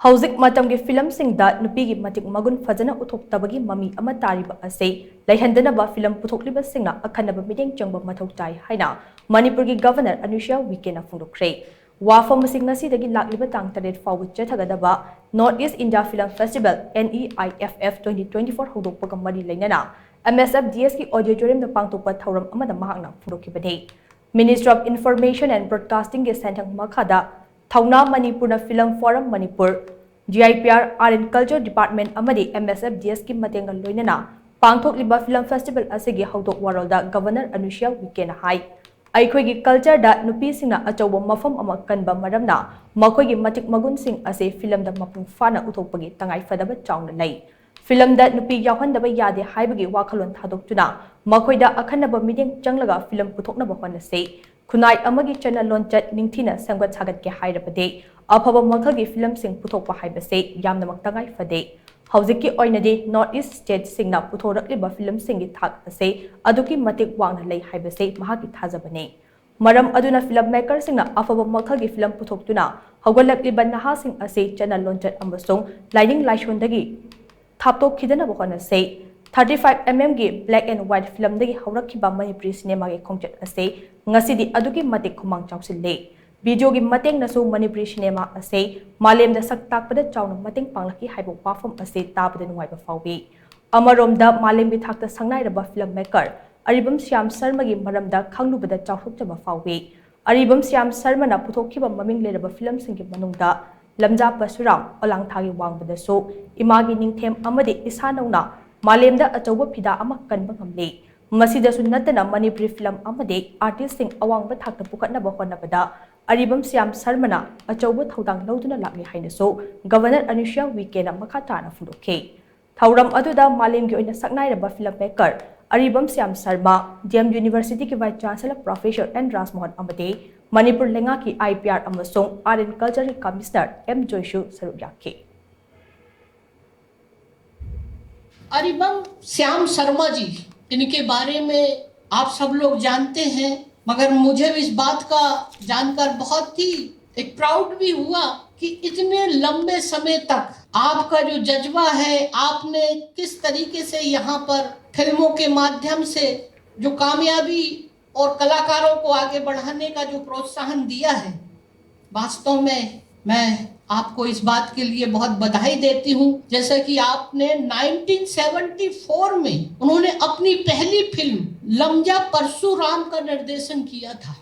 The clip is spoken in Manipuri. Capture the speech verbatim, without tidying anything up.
ꯍꯧꯖꯤꯛ ꯃꯇꯝꯒꯤ ꯐꯤꯂꯝꯁꯤꯡꯗ ꯅꯨꯄꯤꯒꯤ ꯃꯇꯤꯛ ꯃꯒꯨꯟ ꯐꯖꯅ ꯎꯠꯊꯣꯛꯇꯕꯒꯤ ꯃꯃꯤ ꯑꯃ ꯇꯥꯔꯤꯕ ꯑꯁꯤ ꯂꯩꯍꯟꯗꯅꯕ ꯐꯤꯂꯝ ꯄꯨꯊꯣꯛꯂꯤꯕꯁꯤꯡꯅ ꯑꯈꯟꯅꯕ ꯃꯤꯠꯌꯦꯡ ꯆꯪꯕ ꯃꯊꯧ ꯇꯥꯏ ꯍꯥꯏꯅ ꯃꯅꯤꯄꯨꯔꯒꯤ ꯒꯚꯔꯅꯔ ꯑꯅꯨꯁ꯭ꯔꯤꯌꯥ ꯎꯏꯀꯦꯅ ꯐꯣꯡꯗꯣꯛꯈ꯭ꯔꯦ꯫ ꯋꯥꯐꯝ ꯑꯁꯤ ꯉꯁꯤꯗꯒꯤ ꯂꯥꯛꯂꯤꯕ ꯇꯥꯡ ꯇꯔꯦꯠ ꯐꯥꯎꯕ ꯆꯠꯊꯒꯗꯕ North East India Film Festival, N E I F F twenty twenty-four ꯍꯧꯗꯣꯛꯄꯒ ꯃꯔꯤ ꯂꯩꯅꯅ M S F D S ꯀꯤ auditorium ꯗ ꯄꯥꯡꯊꯣꯛꯄ ꯊꯧꯔꯝ ꯑꯃꯗ ꯃꯍꯥꯛꯅ ꯐꯣꯡꯗꯣꯛꯈꯤꯕꯅꯤ꯫ Ministry of Information and Broadcasting ꯒꯤ ꯁꯦꯟꯊꯪ ꯃꯈꯥꯗ ꯊꯧꯅꯥ ꯃꯅꯤꯄꯨꯔꯅ Film Forum Manipur, D I P R, Art and Culture Department ꯑꯃꯗꯤ M S F D S ꯀꯤ ꯃꯇꯦꯡꯒ ꯂꯣꯏꯅꯅ ꯄꯥꯡꯊꯣꯛꯂꯤꯕ ꯐꯤꯂꯝ ꯐꯦꯁꯇꯤꯚꯦꯜ ꯑꯁꯤꯒꯤ ꯍꯧꯗꯣꯛ ꯋꯥꯔꯣꯜꯗ ꯒꯚꯔꯅꯔ ꯑꯅꯨꯁ꯭ꯔꯤꯌꯥ ꯎꯏꯀꯦꯅ ꯍꯥꯏ, ꯑꯩꯈꯣꯏꯒꯤ ꯀꯜꯆꯔꯗ ꯅꯨꯄꯤꯁꯤꯡꯅ ꯑꯆꯧꯕ ꯃꯐꯝ ꯑꯃ ꯀꯟꯕ ꯃꯔꯝꯅ ꯃꯈꯣꯏꯒꯤ ꯃꯇꯤꯛ ꯃꯒꯨꯟꯁꯤꯡ ꯑꯁꯤ ꯐꯤꯂꯝꯗ ꯃꯄꯨꯡ ꯐꯥꯅ ꯎꯠꯊꯣꯛꯄꯒꯤ ꯇꯉꯥꯏꯐꯗꯕ ꯆꯥꯎꯅ ꯂꯩ꯫ ꯐꯤꯂꯝꯗ ꯅꯨꯄꯤ ꯌꯥꯎꯍꯟꯗꯕ ꯌꯥꯗꯦ ꯍꯥꯏꯕꯒꯤ ꯋꯥꯈꯜꯂꯣꯟ ꯊꯥꯗꯣꯛꯇꯨꯅ ꯃꯈꯣꯏꯗ ꯑꯈꯟꯅꯕ ꯃꯤꯠꯌꯦꯡ ꯆꯪꯂꯒ ꯐꯤꯂꯝ ꯄꯨꯊꯣꯛꯅꯕ ꯍꯣꯠꯅꯁꯤ꯫ ꯈꯨꯟꯅꯥꯏ ꯑꯃꯒꯤ ꯆꯠꯅ ꯂꯣꯟꯆꯠ ꯅꯤꯡꯊꯤꯅ ꯁꯦꯝꯒꯠ ꯁꯥꯒꯠꯀꯦ ꯍꯥꯏꯔꯕꯗꯤ ꯑꯐꯕ ꯃꯈꯜꯒꯤ ꯐꯤꯂꯝꯁꯤꯡ ꯄꯨꯊꯣꯛꯄ ꯍꯥꯏꯕꯁꯤ ꯌꯥꯝꯅꯃꯛ ꯇꯉꯥꯏ ꯐꯗꯦ꯫ ꯍꯧꯖꯤꯛꯀꯤ ꯑꯣꯏꯅꯗꯤ North East State ꯁꯤꯡꯅ ꯄꯨꯊꯣꯔꯛꯂꯤꯕ ꯐꯤꯂꯝꯁꯤꯡꯒꯤ ꯊꯥꯛ ꯑꯁꯤ ꯑꯗꯨꯛꯀꯤ ꯃꯇꯤꯛ ꯋꯥꯡꯅ ꯂꯩ ꯍꯥꯏꯕꯁꯤ ꯃꯍꯥꯛꯀꯤ ꯊꯥꯖꯕꯅꯤ꯫ ꯃꯔꯝ ꯑꯗꯨꯅ ꯐꯤꯂꯝ ꯃꯦꯀꯔꯁꯤꯡꯅ ꯑꯐꯕ ꯃꯈꯜꯒꯤ ꯐꯤꯂꯝ ꯄꯨꯊꯣꯛꯇꯨꯅ ꯍꯧꯒꯠꯂꯛꯂꯤꯕ ꯅꯍꯥꯁꯤꯡ ꯑꯁꯤ ꯆꯠꯅ ꯂꯣꯟꯆꯠ ꯑꯃꯁꯨꯡ ꯂꯥꯏꯅꯤꯡ ꯂꯥꯏꯁꯣꯟꯗꯒꯤ ꯊꯥꯞꯇꯣꯛꯈꯤꯗꯅꯕ ꯍꯣꯠꯅꯁꯤ꯫ Thirty five M M ꯒꯤ black and white ꯐꯤꯂꯝꯗꯒꯤ ꯍꯧꯔꯛꯈꯤꯕ ꯃꯅꯤꯄꯨꯔꯤ ꯁꯤꯅꯦꯃꯥꯒꯤ ꯈꯣꯡꯆꯠ ꯑꯁꯤ ꯉꯁꯤꯗꯤ ꯑꯗꯨꯛꯀꯤ ꯃꯇꯤꯛ ꯈꯨꯃꯥꯡ ꯆꯥꯎꯁꯤꯜꯂꯤ꯫ ꯚꯤꯗꯤꯑꯣꯒꯤ ꯃꯇꯦꯡꯅꯁꯨ ꯃꯅꯤꯄꯨꯔꯤ ꯁꯤꯅꯦꯃꯥ ꯑꯁꯤ ꯃꯥꯂꯦꯝꯗ ꯁꯛ ꯇꯥꯛꯄꯗ ꯆꯥꯎꯅ ꯃꯇꯦꯡ ꯄꯥꯡꯂꯛꯈꯤ ꯍꯥꯏꯕ ꯋꯥꯐꯝ ꯑꯁꯤ ꯇꯥꯕꯗ ꯅꯨꯡꯉꯥꯏꯕ ꯐꯥꯎꯏ꯫ ꯑꯃꯔꯣꯝꯗ ꯃꯥꯂꯦꯝꯒꯤ ꯊꯥꯛꯇ ꯁꯛꯅꯥꯏꯔꯕ ꯐꯤꯂꯝ ꯃꯦꯀꯔ ꯑꯔꯤꯕꯝ ꯁ꯭ꯌꯥꯝ ꯁꯔꯃꯒꯤ ꯃꯔꯝꯗ ꯈꯪꯂꯨꯕꯗ ꯆꯥꯎꯊꯣꯛꯆꯕ ꯐꯥꯎꯏ꯫ ꯑꯔꯤꯕꯝ ꯁ꯭ꯌꯥꯝ ꯁꯔꯃꯅ ꯄꯨꯊꯣꯛꯈꯤꯕ ꯃꯃꯤꯡ ꯂꯩꯔꯕ ꯐꯤꯂꯝꯁꯤꯡꯒꯤ ꯃꯅꯨꯡꯗ ꯂꯝꯖꯥ ꯄꯔꯁꯨꯔꯥꯝ, ꯑꯣꯂꯥꯡꯊꯥꯒꯤ ꯋꯥꯡꯃꯗꯁꯨ, ꯏꯃꯥꯒꯤ ꯅꯤꯡꯊꯦꯝ ꯑꯃꯗꯤ ꯏꯁꯥ ꯅꯧꯅ ꯃꯥꯂꯦꯝꯗ ꯑꯆꯧꯕ ꯐꯤꯗꯥ ꯑꯃ ꯀꯟꯕ ꯉꯝꯂꯤ꯫ ꯃꯁꯤꯗꯁꯨ ꯅꯠꯇꯅ ꯃꯅꯤꯄꯨꯔꯤ ꯐꯤꯂꯝ ꯑꯃꯗꯤ ꯑꯥꯔꯇꯤꯁꯁꯤꯡ ꯑꯋꯥꯡꯕ ꯊꯥꯛꯇ ꯄꯨꯈꯠꯅꯕ ꯍꯣꯠꯅꯕꯗ ꯑꯔꯤꯕꯝ ꯁ꯭ꯌꯥꯝ ꯁꯔꯃꯅ ꯑꯆꯧꯕ ꯊꯧꯗꯥꯡ ꯂꯧꯗꯨꯅ ꯂꯥꯛꯂꯤ ꯍꯥꯏꯅꯁꯨ ꯒꯚꯔꯅꯔ ꯑꯅꯨꯁ꯭ꯔꯤꯌꯥ ꯎꯏꯀꯦꯅ ꯃꯈꯥ ꯇꯥꯅ ꯐꯣꯡꯗꯣꯛꯈꯤ꯫ ꯊꯧꯔꯝ ꯑꯗꯨꯗ ꯃꯥꯂꯦꯝꯒꯤ ꯑꯣꯏꯅ ꯁꯛꯅꯥꯏꯔꯕ film maker Aribam Syam Sharma, D M University ꯒꯤ Vice Chancellor Professor N Rajmohan ꯑꯃꯗꯤ ꯃꯅꯤꯄꯨꯔ ꯂꯩꯉꯥꯛꯀꯤ I P R ꯑꯃꯁꯨꯡ Art and Culture ꯒꯤ Commissioner M ꯖꯣꯏꯁꯨ ꯁꯔꯨꯛ ꯌꯥꯈꯤ꯫ अरिबम श्याम शर्मा जी, इनके बारे में आप सब लोग जानते हैं, मगर मुझे इस बात का जानकर बहुत ही एक प्राउड भी हुआ कि इतने लंबे समय तक आपका जो जज्बा है, आपने किस तरीके से यहाँ पर फिल्मों के माध्यम से जो कामयाबी और कलाकारों को आगे बढ़ाने का जो प्रोत्साहन दिया है, वास्तव में मैं आपको इस बात के लिए बहुत बधाई देती हूँ। जैसा कि आपने नाइनटीन सेवेंटी फ़ोर में उन्होंने अपनी पहली फिल्म लमजा परशुराम का निर्देशन किया था,